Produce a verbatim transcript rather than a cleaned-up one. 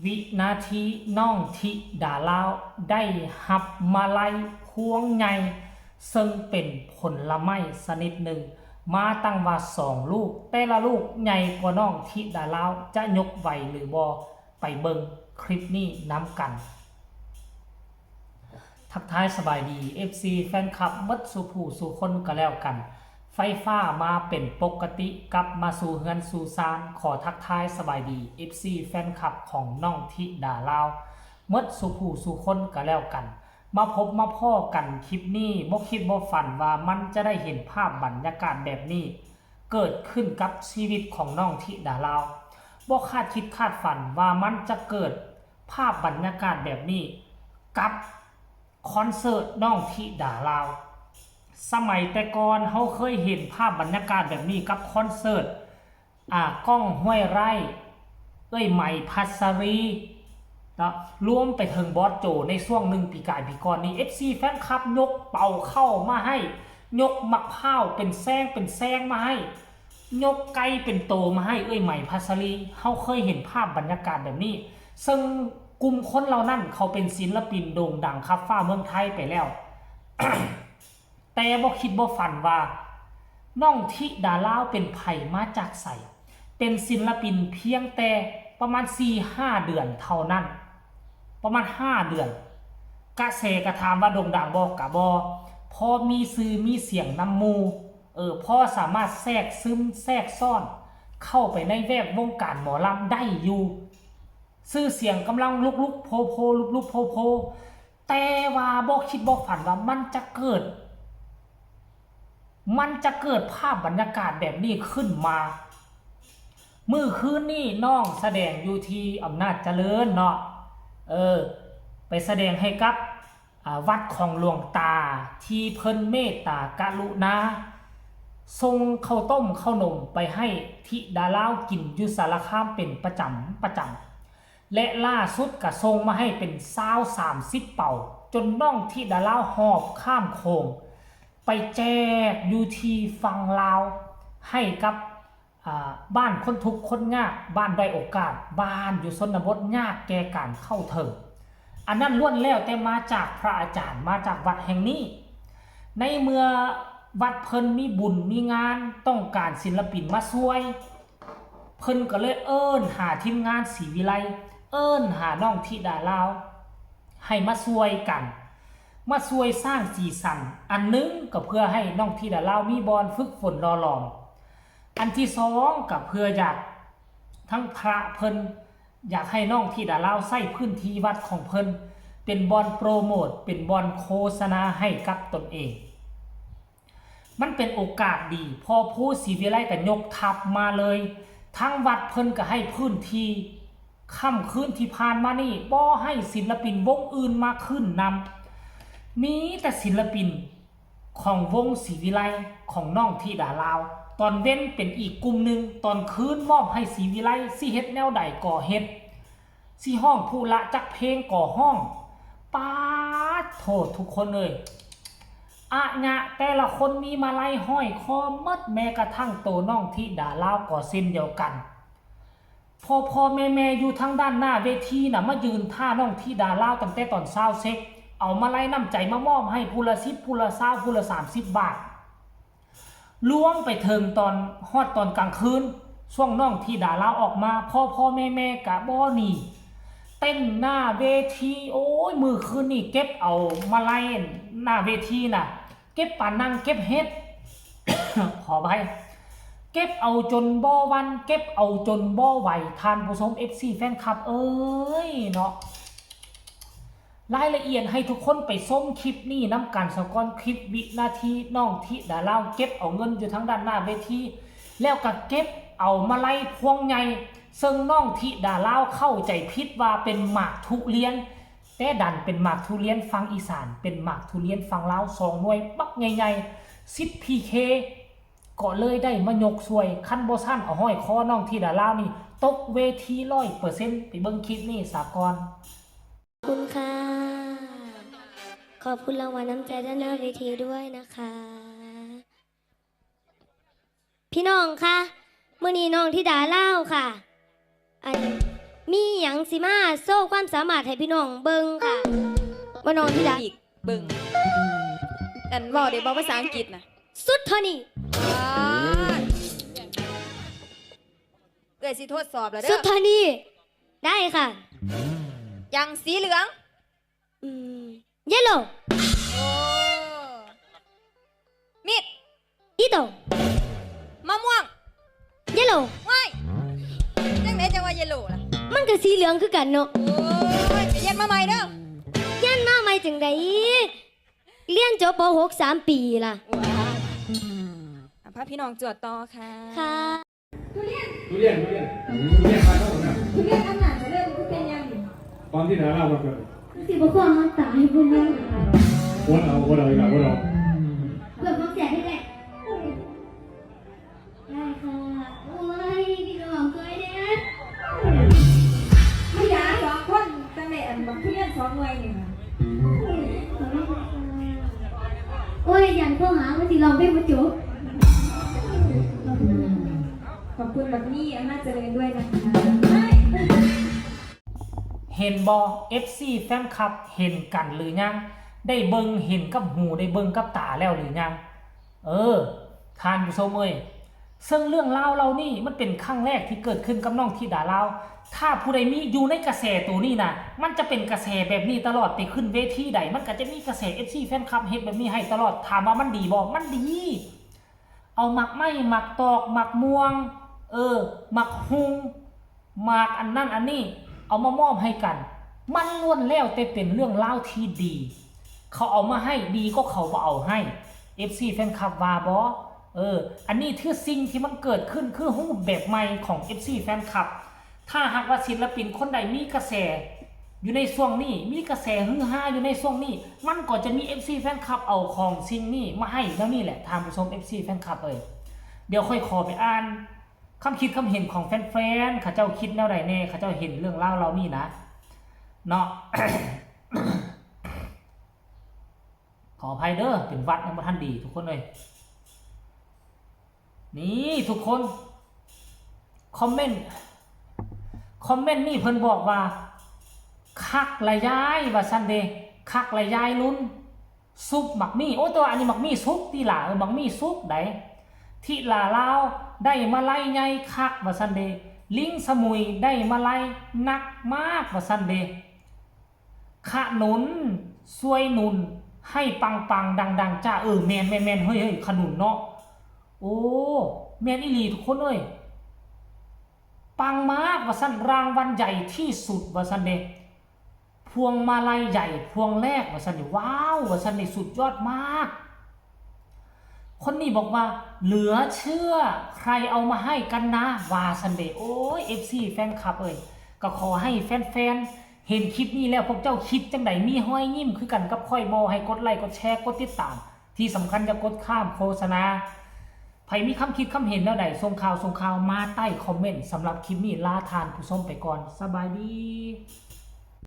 วินาทีน้องธิดาลาวได้รับมาลัยพวงใหญ่ ซึ่งเป็นผลไม้ชนิดหนึ่ง มาตั้งว่าสองลูก แต่ละลูกใหญ่กว่าน้องธิดาลาว จะยกไหวหรือบ่ ไปเบิ่งคลิปนี้นำกัน ทักทายสบายดี เอฟซี แฟนคลับเบิดสู่ผู้สู่คนก็แล้วกัน ไฟฟ้ามาเป็นปกติกลับมาสู่เฮือนสู่ซาน ขอทักทายสบายดี เอฟซี แฟนคลับของน้องธิดาลาว เบิดสู่ผู้สู่คนก็แล้วกัน มาพบมาพ้อกันคลิปนี้ บ่คิดบ่ฝันว่ามันจะได้เห็นภาพบรรยากาศแบบนี้ เกิดขึ้นกับชีวิตของน้องธิดาลาว บ่คาดคิดคาดฝันว่ามันจะเกิดภาพบรรยากาศแบบนี้ กับคอนเสิร์ตน้องธิดาลาว สมัยแต่ก่อนเฮาเคยเห็นภาพบรรยากาศแบบนี้กับคอนเสิร์ต อ่า ก้อง ห้วยไร่ เอื้อย ใหม่ พัสรี เนาะ รวมไปถึงบอสโจในช่วงหนึ่งปีกายปีก่อนนี้ เอฟซี แฟนคลับยกเป่าเข้ามาให้ ยกหมากพร้าวเป็นแซงเป็นแซงมาให้ ยกไก่เป็นโตมาให้เอื้อย ใหม่ พัสรี เฮาเคยเห็นภาพบรรยากาศแบบนี้ ซึ่งกลุ่มคนเหล่านั้นเขาเป็นศิลปินโด่งดังคับฟ้าเมืองไทยไปแล้ว แต่บ่คิดบ่ฝันว่า น้องธิดาลาวเป็นไผมาจากไส เป็นศิลปินเพียงแต่ประมาณสี่ห้าเดือนเท่านั้น ประมาณห้าเดือน กระแสกะถามว่าโด่งดังบ่ กะบ่ พอมีชื่อมีเสียงนำหมู่ เออ พอสามารถแทรกซึมแทรกซ้อน เข้าไปในแวดวงการหมอลำได้อยู่ ชื่อเสียงกำลังลุกๆโพๆลุกๆโพๆ แต่ว่าบ่คิดบ่ฝันว่ามันจะเกิด มันจะเกิดภาพบรรยากาศแบบนี้ขึ้นมา มื้อคืนนี้น้องแสดงอยู่ที่อำนาจเจริญเนาะ เออ ไปแสดงให้กับ อ่า วัดของหลวงตาที่เพิ่นเมตตากรุณา ส่งข้าวต้มข้าวนมไปให้ธิดาลาวกินอยู่สารคามเป็นประจำประจำ และล่าสุดก็ส่งมาให้เป็นซาวสามสิบเป่า จนน้องธิดาลาวหอบข้ามโขง ไปแจกอยู่ที่ฝั่งลาว ให้กับ อ่า บ้านคนทุกข์คนยาก บ้านด้อยโอกาส บ้านอยู่ชนบทยากแก่การเข้าถึง อันนั้นล้วนแล้วแต่มาจากพระอาจารย์ มาจากวัดแห่งนี้ ในเมื่อวัดเพิ่นมีบุญมีงาน ต้องการศิลปินมาช่วย เพิ่นก็เลยเอิ้นหาทีมงานศรีวิไล เอิ้นหาน้องธิดาลาว ให้มาช่วยกัน มาช่วยสร้างสีสัน อันหนึ่งก็เพื่อให้น้องธิดาลาวมีบ่อนฝึกฝนหล่อหลอม อันที่สองก็เพื่ออยาก ทั้งพระเพิ่นอยากให้น้องธิดาลาวใช้พื้นที่วัดของเพิ่น เป็นบ่อนโปรโมท เป็นบ่อนโฆษณาให้กับตนเอง มันเป็นโอกาสดี พอผู้ศรีวิไลก็ยกทัพมาเลย ทั้งวัดเพิ่นก็ให้พื้นที่ ค่ำคืนที่ผ่านมานี่บ่ให้ศิลปินวงอื่นมาขึ้นนำ มีแต่ศิลปินของวงศรีวิไล ของน้องธิดาลาว ตอนเว็นเป็นอีกกลุ่มหนึ่ง ตอนคืนมอบให้ศรีวิไล สิเฮ็ดแนวใดก็เฮ็ด สิฮ้องผู้ละจักเพลงก็ฮ้อง ป๊าดโธ่ทุกคนเอ้ย อะยะ แต่ละคนมีมาลัยห้อยคอหมด แม้กระทั่งโตน้องธิดาลาวก็เช่นเดียวกัน พ่อพ่อแม่แม่อยู่ทางด้านหน้าเวทีน่ะ มายืนท่าน้องธิดาลาวตั้งแต่ตอนซาวเช็ค เอามาลัยน้ำใจมามอบให้ผู้ละสิบ ผู้ละซาว ผู้ละสามสิบบาท รวมไปถึงตอนฮอดตอนกลางคืน ช่วงน้องธิดาลาวออกมา พ่อพ่อแม่แม่กะบ่หนี เต้นหน้าเวที โอ้ย มื้อคืนนี่เก็บเอามาลัยหน้าเวทีน่ะ เก็บปานนั่งเก็บเห็ด ขออภัย เก็บเอาจนบ่หวั่น เก็บเอาจนบ่ไหว ท่านผู้ชม เอฟซี แฟนคลับเอ้ยเนาะ รายละเอียดให้ทุกคนไปชมคลิปนี้นำกันซะก่อน คลิปวินาทีน้องธิดาลาวเก็บเอาเงินอยู่ทางด้านหน้าเวที แล้วก็เก็บเอามาลัยพวงใหญ่ ซึ่งน้องธิดาลาวเข้าใจผิดว่าเป็นหมากทุเรียน แต่ดันเป็นหมากทุเรียนฝั่งอีสาน เป็นหมากทุเรียนฝั่งลาว สองหน่วยบักใหญ่ๆ สิบ พีเค ก็เลยได้มายกช่วย คันบ่ซั้นเอาห้อยคอน้องธิดาลาวนี่ ตกเวทีร้อยเปอร์เซ็นต์ ไปเบิ่งคลิปนี้ซะก่อน ขอบคุณค่ะ ขอบคุณรางวัลน้ำใจด้านหน้าเวทีด้วยนะคะ พี่น้องคะ มื้อนี้น้องธิดาลาวค่ะ อัน มีหยัง หนังสิมาโชว์ความสามารถให้พี่น้องเบิ่งค่ะ ว่าน้องธิดา อีกเบิ่ง อันเว้าได้บ่ภาษาอังกฤษนะ สุดเท่านี้ อ่าเอ้ยสิทดสอบแล้วเด้ สุ อ ดเท่านี้ ได้ค่ะ อย่างสีเหลือง อืม yellow โอ้มีด อีโต มะม่วง yellow ว้ายจังไดจังว่า yellow ล่ะ มันก็สีเหลืองคือกันเนาะ โอ้ยไปเรียนมาใหม่เด้อ เรียนมาใหม่จังไดเรียนจบป .หก สามปีล่ะ ว้าวอ่ะพาพี่น้องจวดต่อค่ะ ค่ะ ทุเรียนทุเรียนทุเรียนมาเท่าไหร่ ทุเรียนอำนาจเจริญคือเป็นยังไง ตอนที่ดารามาเกิด สิบ่ควงมันตายให้เพิ่นเบิ่งค่ะ โคตรเอาโคตรเอาอีกแล้วโคตรเอา เพื่อความแสบให้แหละได้ค่ะ โอ้ย พี่น้องช่วยแหน่ พี่ดาสองคนตั้งแต่อันบักทุเรียนสองหน่วยนี่นะ โอ้ย ยันข้อหาว่าสิลองเพลงมาจบ ขอบคุณบักนี่อำนาจเจริญด้วยนะคะ เห็นบ่ เอฟซี แฟนคลับ เห็นกันหรือยัง ได้เบิ่งเห็นกับหูได้เบิ่งกับตาแล้วหรือยัง เออ ท่านผู้ชมเอ้ย ซึ่งเรื่องราวเหล่านี้มันเป็นครั้งแรกที่เกิดขึ้นกับน้องธิดาลาว ถ้าผู้ใดมีอยู่ในกระแสตัวนี้นะ มันจะเป็นกระแสแบบนี้ตลอด ไปขึ้นเวทีใด มันก็จะมีกระแส เอฟซี แฟนคลับ เฮ็ดแบบนี้ให้ตลอด ถามว่ามันดีบ่ มันดี เอาหมากไม้หมากตอกหมากม่วง เออหมากฮุงหมากอันนั้นอันนี้ เอามามอบให้กัน มันล้วนแล้วแต่เป็นเรื่องราวที่ดี เขาเอามาให้ดีก็เขาบ่เอาให้ เอฟซี แฟนคลับว่าบ่ เออ อันนี้คือสิ่งที่มันเกิดขึ้นคือรูปแบบใหม่ของ เอฟซี แฟนคลับ ถ้าหากว่าศิลปินคนใดมีกระแส อยู่ในช่วงนี้ มีกระแสฮือฮาอยู่ในช่วงนี้ มันก็จะมี เอฟซี แฟนคลับเอาของสิ่งนี้มาให้แล้วนี่แหละท่านผู้ชม เอฟซี แฟนคลับเอ้ย เดี๋ยวค่อยขอไปอ่านคำคิดคำเห็นของแฟนๆ เขาเจ้าคิดแนวใดแน่ เขาเจ้าเห็นเรื่องราวเหล่านี้นะ เนาะ ขออภัยเด้อ เป็นหวัดยังบ่ทันดีทุกคนเอ้ย นี่ทุกคน คอมเมนต์ คอมเมนต์นี่เพิ่นบอกว่า คักละยายว่าซั่นเด้ คักละยายลุ้น ซุปหมักมี่ โอ้ แต่ว่าอันนี้หมักมี่สุกติหล่า เออ หมักมี่สุกได๋ ธิดาลาวได้มาลัยใหญ่คักว่าซั่นเด้ ลิงสมุยได้มาลัยหนักมากว่าซั่นเด้ ขนุนช่วยหนุนให้ปังๆ ดังๆ จ้า เออ แม่นๆๆ เฮ้ยๆ ขนุนเนาะ โอ้ แม่นอีหลีทุกคนเอ้ย ปังมากว่าซั่น รางวัลใหญ่ที่สุดว่าซั่นเด้ พวงมาลัยใหญ่พวงแรกว่าซั่นเด้ ว้าว ว่าซั่นเด้ สุดยอดมาก คนนี้บอกว่าเหลือเชื่อ ใครเอามาให้กันนะ ว่าซั่นเด้ โอ้ย เอฟซี แฟนคลับเอ้ย ก็ขอให้แฟนๆ เห็นคลิปนี้แล้วพวกเจ้าคิดจังใด มีฮอยยิ้มคือกันกับข้อยบ่ ให้กดไลค์กดแชร์กดติดตาม ที่สำคัญอย่ากดข้ามโฆษณา ไผมีคำคิดคำเห็นแนวใด ส่งข่าวส่งข่าวมาใต้คอมเมนต์ สำหรับคลิปนี้ลาท่านผู้ชมไปก่อน สบายดี